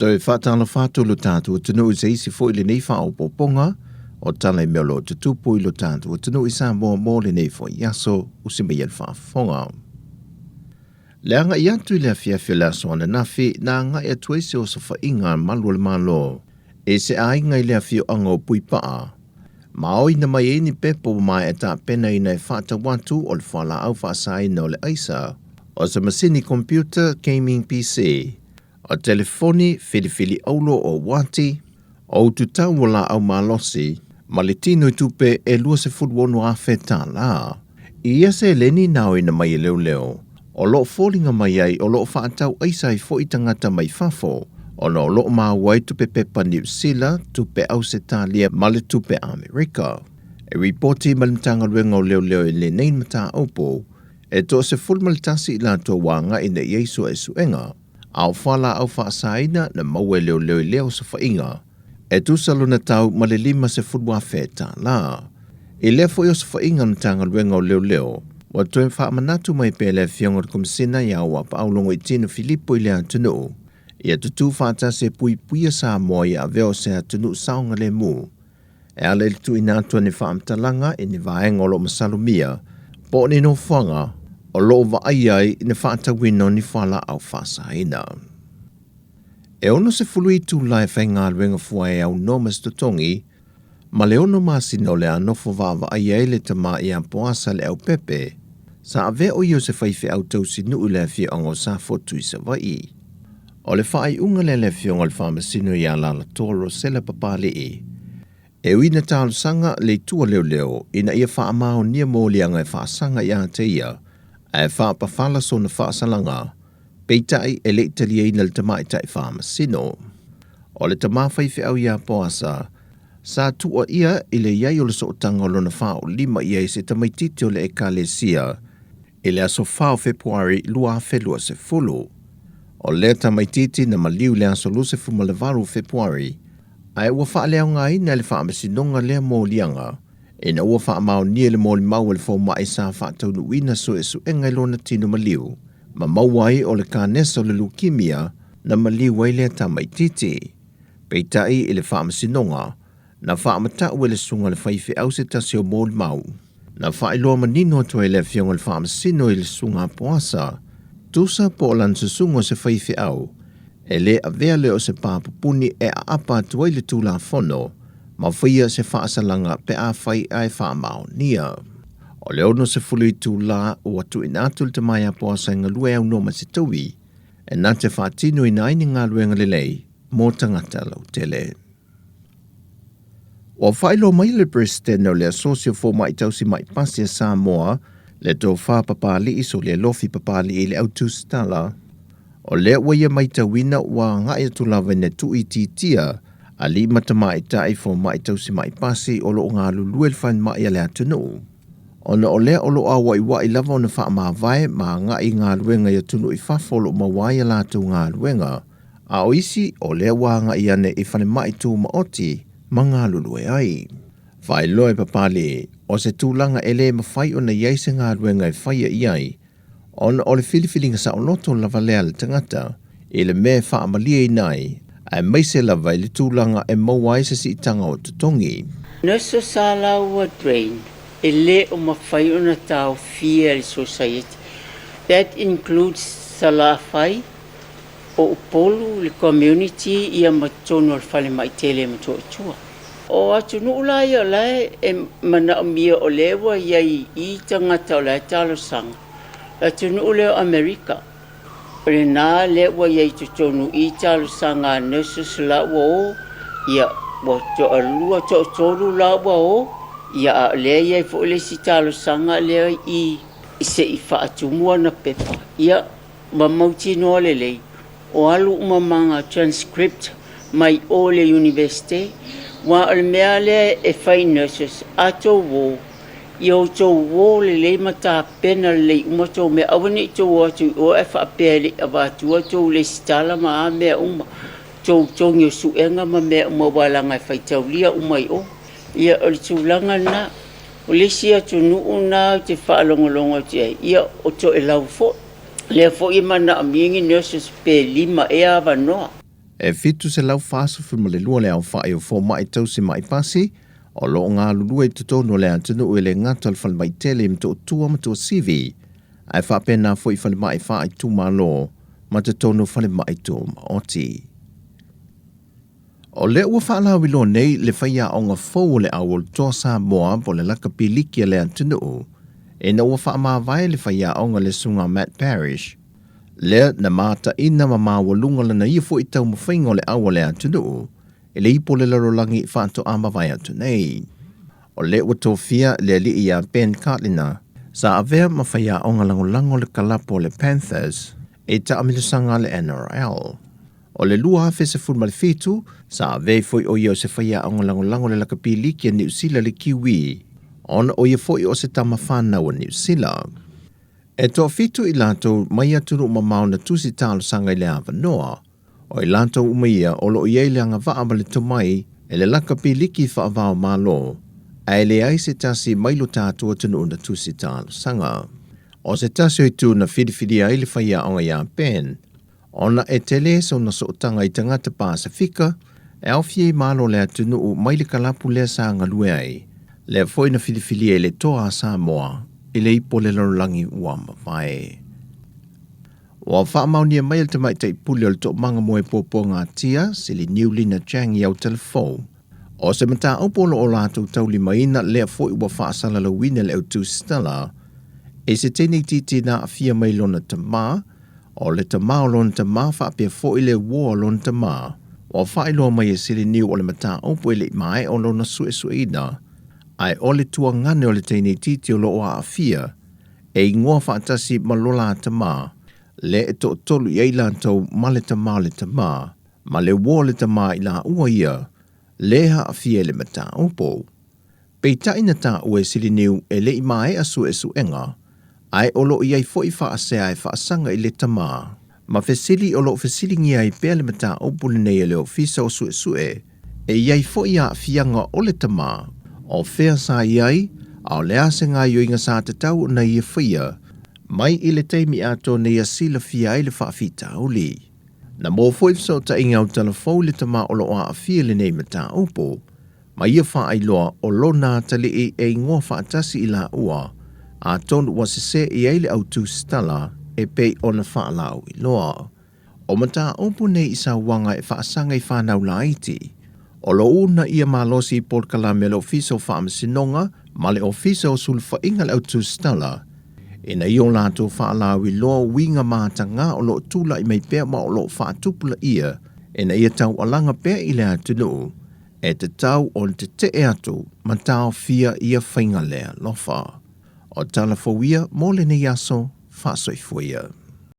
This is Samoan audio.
Toe faatalofa atu lo tatou atunuu i se isi foi lenei faaopoopoga o tala i mea o lo o tutupu i lo tatou atunuu i Samoa mo lenei foi aso usi mai le faafofoga. Le agai atu i le afiafi o le aso ananafi na agai atu ai se osofaiga a malu o le Malo i se aiga i le afioaga o Puipaa, ma aoina mai ai ni pepa ua maea tapenaina e faatau atu o le fualaau faasaina o le aisa, o se masini computer gaming PC, o telefoni filifili auro o uati, o ututau o laau malosi, ma le tino i tupe e $26,000. I ia seleni na aoina mai e leoleo, o lo o foliga mai ai o lo o faatau aisa ai foi tagata mai fafo, ona o lo o maua ai tupe pepa Niu Sila, tupe Ausetalia ma le tupe Amerika. E ripoti mai le Matagaluega o Leoleo i lenei mataupu, e 11 i latou ua agai ina i ai suesuega, a o fualaau faasaina na maua e leoleo i lea osofaiga, e tusa lona tau ma le $50,000. I lea foi osofaiga a le Matagaluega o Leoleo, ua toe faamanatu mai pea le Afioga i le Komesina ia Auapaau Logoitino Filipo i le atunuu, ia tutū faatasi e puipuia Samoa ia avea o se atunuu saogalemu, e ala i le tuuina atu o ni faamatalaga i ni vaega o lo o masalomia po o ni nofoaga o lo o vaaia ai le faatauina o ni fualaau faasaina. E 60 itula e faigaluega fua e aunoa ma se totogi, ma le 6 masina o le a nofo vaavaai ai le tama ia Poasa Leaupepe, sa avea o ia o se faifeau tausinuu i le afioaga o Safotu i Savaii. O le faaiuga lea a le Afioga i le Faamasino ia Alaalatoa Rosella Papali'i, e ui ina talosaga le itu a leoleo ina ia faamaonia moliaga e faasaga ia te ia, ae faapafala sona faasalaga, peitai e le i taliaina le tamaitai faamasino. O le tama faifeau ia Poasa, sa tuuaia i le i ai o le sootaga o lona faaolima i ai se tamaitiiti o le Ekalesia i le aso 4 o Fepuari 2020. O lea tamaitiiti na maliu i le aso 28 o Fepuari, ae ua faaleaogaina e le Faamasinoga lea moliaga ina ua faamaonia le molimau a le fomai sa faataunuuina suesuega i lona tino maliu, ma maua ai o le kanesa o le leukemia na maliu ai lea tamaitiiti. Peitai i le Faamasinoga, na faamatau e le susuga i le faifeau se tasi o molimau. Na faailoa manino atu ai le Afioga i le Faamasino i le susuga a Poasa, tusa po o lana susuga o se faifeau, e le avea lea o se pā pupuni e aapa atu ai le Tulafono ma faia se faasalaga pe afai ae faamaonia. O le 60 itula ua tuuina atu le tama ia Poasa e galue aunoa ma se taui, e na te faatinoina ai ni galuega lelei mo tagata lautele. Ua faailoa mai le Peresetene o le Asosi o Fomai Tausi Mai Pasi a Samoa, le Tofa Papali'i Solialofi Papali'i i le Autusitala, o lea ua ia matauina ua agai atu lava ina tuuitiitia alii ma tamaitai fomai tausi mai pasi o lo o galulue i le falemai a le atunuu, ona o lea o lo o auaiuai lava ona faamavae ma agai i galuega i atunuu i fafo o lo o maua ai a latou galuega, a o isi o lea ua agai ane i falemai tumaoti ma galulue ai. Faailoa e Papali'i, o se tulaga e le mafai ona i ai se galuega e faia i ai, ona o le filifiliga saoloto lava lea a le tagata i le mea e faamalieina ai, aemaise lava i le tulaga e maua ai se siitaga o totogi. Nurses sa laua drain e le o mafai ona taofia e le society, that includes Salafai, o Upolu, le community ia ma totonu o le falemai tele ma Motootua. O atunuu la ia o la e manaomia o lea ua i ai i tagata o la e talosaga, le atunuu lea o Amerika, o lena lea ua i ai i totonu i talosaga a nurses la ua o, ia ua toalua toatolu la ua o, ia a o lea e i ai foi le isi talosaga lea i se i faatumu ana pepa, ia ma mautinoa lelei o alu uma ma ana transcript mai o le Universite, aua o le mea lea e fai i nurses, a tou o, ia outou o lelei ma tapena lelei uma tou mea, aua ne i tou o atu i o ae faapea e le i avatua tou lesitala ma a mea uma, tou togi o suega ma mea uma aua leaga e faitaulia uma i o. Ia o le tulaga lena. O le isi atunuu lena ou te faalogologo atu i ai, ia o Toelau foi. Lea foi e manaomia ni nurses pe 5 ea avanoa. E 742 le aofai o fomai tausi ma'i pasi o lo o galulue i totonu o le atunuu e le gata o le falemai tele i Motootua ma Tuasivi, ae faapena foi i falemai faaitumalo ma totonu o falemai tumaoti. O lea ua faalauiloa nei le faiaoga fou o le Auolotoa Samoa po o le Lakapi Liki a le atunuu, ina ua faamavae le faiaoga le Susuga Matt Parrish, lea na mataina ma maualuga lana ia foi taumafaiga o le au a le atunuu i le ipu o le lalolagi faatoa mavae atu nei. O lea ua tofia le alii ia Ben Cartliner, sa avea ma faiaoga lagolago le kalapu o le Panthers i taamilosaga a le NRL. O le 2017, sa avea ai foi o ia o se faiaoga lagolago le lakapi liki a Niu Sila le Kiwi, ona o ia foi o se tama fanau a Niu Sila. E toafitu i latou mai atunuu mamao na tusi talosaga i le avanoa. O i latou uma ia o lo o i ai le agavaa ma le tomai e le lakapi liki faavao Malo, ae leai se tasi mai lo tatou atunuu na tusi talosaga. O se tasi o itu na filifilia ai le faiaoga iā Ben, ona e tele sona sootaga i tagata Pasefika e aofia i malo o le atunuu mai le kalapu lea sa galue ai, lea foi na filifilia i le toa a Samoa i le ipu o le lalolagi ua mavae. Ua faamaonia mai e le tamaitai pule o le Toomaga Moe Puapuagatia, Siliniu Lina Chang i Aotalafou, o se mataupu o lo o latou taulimaina lea foi ua faasalalauina e le autusitala i se teine itiiti na aafia mai lona tama, O le tama o lona tama faapea foi le uo a lona tama, ua faailoa mai e Siliniu o le mataupu e le i maea o lona suesueina, ae o le tuagane o le teine itiiti o lo o aafia, e igoa faatasi ma lo la tama, lea e toatolu i ai latou ma le tama o le tama, ma le uo o le tama i laua ia, lea aafia i le mataupu. Peitai na taua e Siliniu e le i maea suesuega, ae o lo o i ai foi faasea e faasaga i le tama, ma fesili o lo o fesiligia ai pea le mataupu lenei e le Ofisa o Suesue, e i ai foi aafiaga o le tama, o fea sa i ai, a o le a se gaoioiga sa tatau ona ia faia, mai i le taimi atoa na ia silafia ai le faafitauli. Na maua foi fesootaiga autalavou i le tama o lo o aafia i lenei mataupu, Ma ia faailoa o lona atalii e igoa faatasi i laua, atonu ua sesē i ai le autusitala e pei ona faalauiloa. O mataupu nei i sauaga e faasaga i fanau laiti, o lo o uunaia malosi i polokalame a le Ofisa o Faamasinoga ma le Ofisa o Sulufaiga le autusitala, ina ia o latou faalauiloa uiga matagā o lo o tulai mai pea ma o lo o faatupulaia ina ia taualaga pea i le atunuu E tatau ona tetee atu ma taofia ia faiga le alofa. O tala fou ia mo lenei aso, faasoifua ia.